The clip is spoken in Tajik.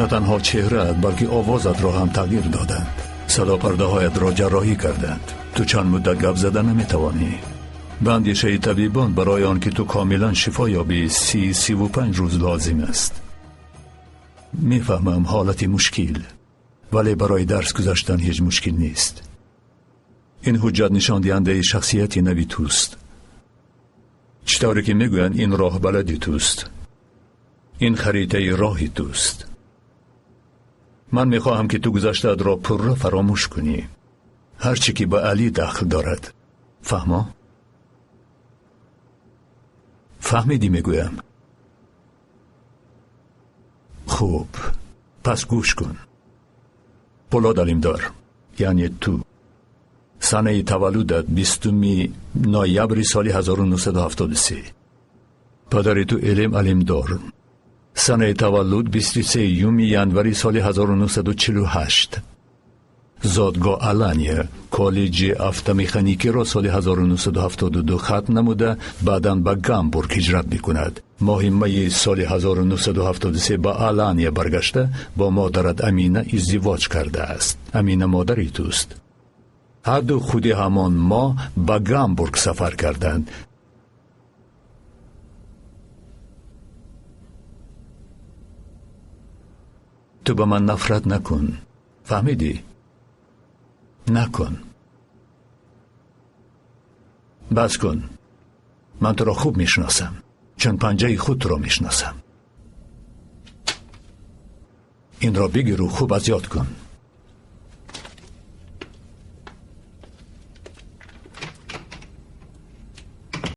На танҳо чеҳраат, балки овозатро ҳам тағйир доданд. Садопардаҳоятро ҷарроҳӣ карданд. Ту чанд муддат гап зада наметавонӣ. Ба андешаи табибон, барои он ки ту комилан шифо ёбӣ, 30-35 рӯз лозим аст. Мефаҳмам, ҳолати мушкил, вале барои дарс гузаштан ҳеҷ мушкил нест. Ин ҳуҷҷат нишондиҳандаи шахсияти нави туст. Чӣ тавре ки мегӯянд, ин роҳбалади туст, ин харитаи роҳи туст. Ман мехоҳам, ки ту гузаштаатро пурра фаромӯш кунӣ, ҳар чӣ ки ба Алӣ дахл дорад. Фаҳмо? Фаҳмидӣ, мегӯям? Хуб, пас гӯш кун. Полод Алимдор, яъне ту, санаи таваллудат 20 ноябри соли 1973. Падари ту Элим Алимдор, санаи таваллуд 23 январи соли 1948. Зодгоҳ Алания. Коллеҷи автомеханикиро соли 1972 хатм намуда, баъдан ба Гамбург ҳиҷрат мекунад. Моҳи майи соли 1973 ба Алания баргашта, бо модарат Амина издивоҷ кардааст. Амина модари туст. Ҳарду худи ҳамон моҳ ба Гамбург сафар карданд. Ту ба ман нафрат накун, фаҳмидӣ? Накун, бас кун. Ман туро хуб мешиносам, чун панҷаи худ туро мешиносам. Инро бигиру хуб аз ёд кун.